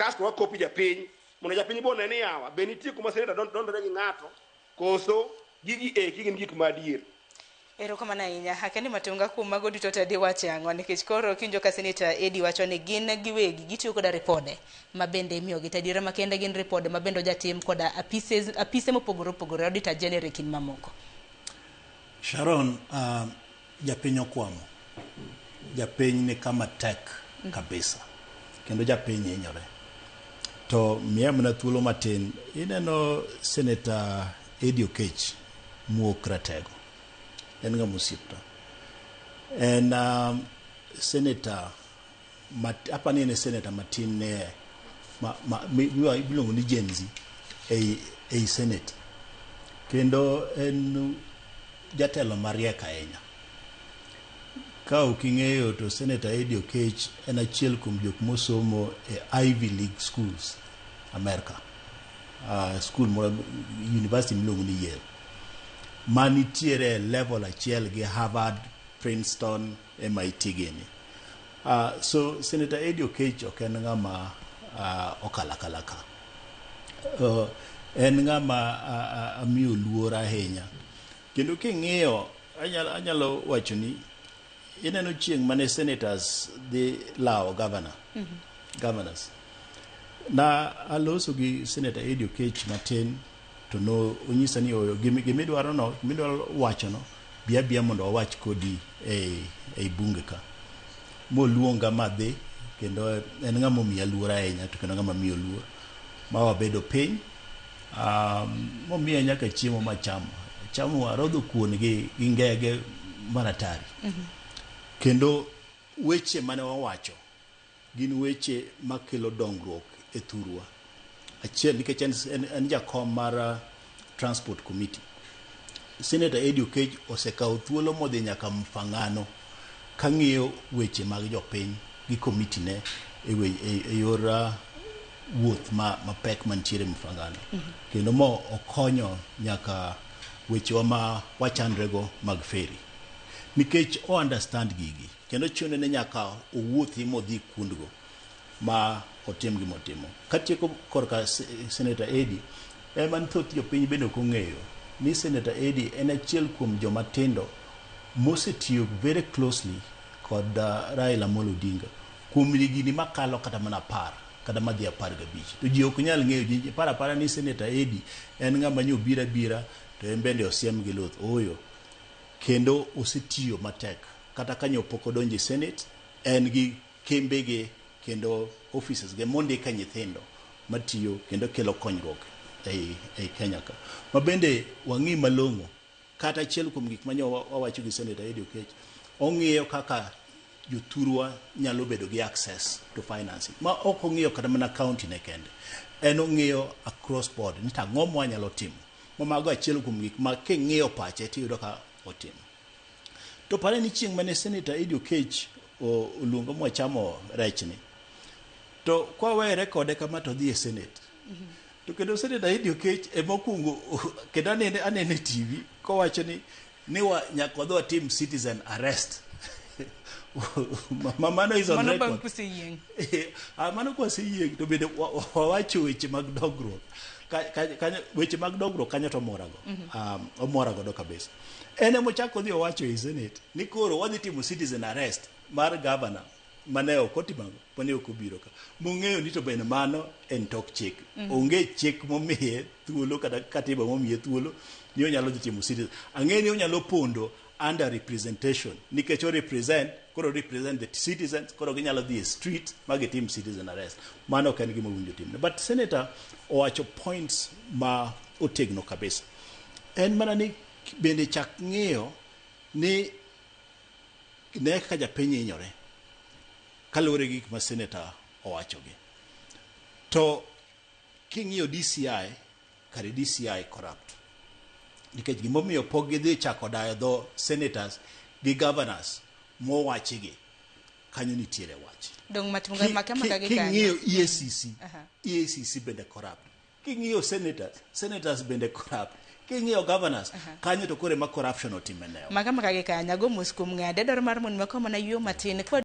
Kasto wakopi japiny mondo japiny bo one ni yawa be nitie kuma senator dondore gi ng'ato koso gigi eki gin gik ma adier. Erokamano ahinya. Akendi Matunga kuom mago duto te diwache ang'o nikech koro kinjo ka Senator Eddie wacho ni gin giwegi gitiyo koda ripode ma bende imiyogi to adiera makende gin ripode ma bende ojatim koda apises, apise mopogore opogore, Auditor General e kind mamoko. Sharon, japiny okwamo. Japiny ni kama tek kabisa. Kendo japiny hinyore. To miya mana thuolo matin. Ineno Senator Eddie Okech muok ratego. En ng'ama osiepna. En senator apani en e senator matin ne ma iluongo ni Gen Z ei Senate. Kendo en jatelo mariek ahinya. Ka ok ing'eyo to Senator Eddie Okech en achiel kuom jok mosomo e Ivy League schools Amerka. School moro, university miluongo ni Yale. Manitiere e level achiel gi Harvard, Princeton, MIT gini. So Senator Eddie Okech ok en ng'ama okalo akala ka. En ng'ama amiyo luor ahinya. Kendo king'iyo, anyalo wacho ni ineno chieng' mane senators dhi lawo governor, governors. Na aloso gi Senator Eddie Okech matin to no onyisa ni oyo gimidwaro no, gimidwaro wacho no, bi abiya mondo wawach kodi ei bunge ka. Moluonga madhi kendo en ng'ama omiya luor ahinya to kendo ng'ama miyo luor. Ma wabedo piny, momiya nyaka chiemo machamo. Achamo arodho kuon gi ngege maratari. Kendo weche mane wawacho gin weche makelo dongruok e thurwa. Achiel nikech en jakom mar Transport Committee. Senator Eddie Okech osekawo thuolo modhi nyaka Mfangano kang'iyo weche mag jopiny gi komiti ne e yor wuoth mapek mantiere Mfangano. Kendo mo okonyo nyaka wechewa ma wachandre go mag ferry. Nikech o understand gigi kendo chune ni nyaka owuothi modhi kuondgo ma otim gimotimo. Katieko korka Senator Eddie, ema ni thoth jopiny bende ok ong'eyo ni Senator Eddie en achiel kuom joma tindo mosetiyo very closely kod Raila Amolo Odinga kuom higni makalo kata mana 10 kata madhi 15. To ji ok nyal ng'eyo, ji paro apara ni Senator Eddie en ng'ama nyo biro abira to en bende osiem gi luth. Ooyo. Kendo osetiyo matek. Kata ka nyo pok odonjo e Senate, en gi kembe ge kendo offices ge mondike nyithindo matiyo kendo kelo konyruok ei Kenya ka. Ma bende wang'i malong'o kata achiel kuom gik manyo wawacho gi Senator Eddie Okech, ong'iyo kaka jothurwa nyalo bedo gi access to financing ma ok ong'iyo kata mana county ne kende, en ong'iyo across board ni to ang'o mwanyalo timo. Ma mago achiel kuom gik ma king'iyo pache tiyudo ka otimo. To pare ni chieng' mane Senator Eddie Okech oluongo mwachamo rechni, to kwawere kode kama to odhi e Senate. To kendo Senator Eddie Okech ema okwongo kendo anene e TV kowacho ni nyaka wadhi watim citizen arrest. Ma mano is on Mano bang' record. kuseyieng'. Ah, mano kwaseyieng' to bende wawacho weche mag dongruok. Weche mag dongruok kanyo to omorago. Omora godo kabisa. En emochako odhi owacho e Senate ni koro wadhi timo citizen arrest mar governor mane ok otimo ang'o? Mane ok obiro ka. Mong'eyo ni to bende mano en tok chik. Onge chik momiye thuolo kata katiba momiye thuolo ni onyalo dhi timo citizen. Ang'e ni onyalo pondo under representation nikech o represent, koro represent the citizens, koro ginyalo dhi e street ma gitim citizen arrest. Mano ok en gima owinjo timne. But senator owacho points ma otegno kabisa. En mana ni bende chak ng'iyo ni ne kaka japiny hinyore kaluwore gi gik ma senator owachogi. To king'iyo DCI, kare DCI corrupt. Nikech gimomiyo pok gidhi chako dayo dho senators gi governors mowachigi, kanyo nitiere wach. Dong' Matunga maka maka gi kanyo. King'iyo EACC, EACC bende corrupt. King'iyo senators, senators bende corrupt. King'iyo governors, kanyo to koro ema corruption otime newa. Maka maka gi kanyo, ago mos kuom ng'ade. Adwaro mar mondo makaw mana yueyo matin. Kwa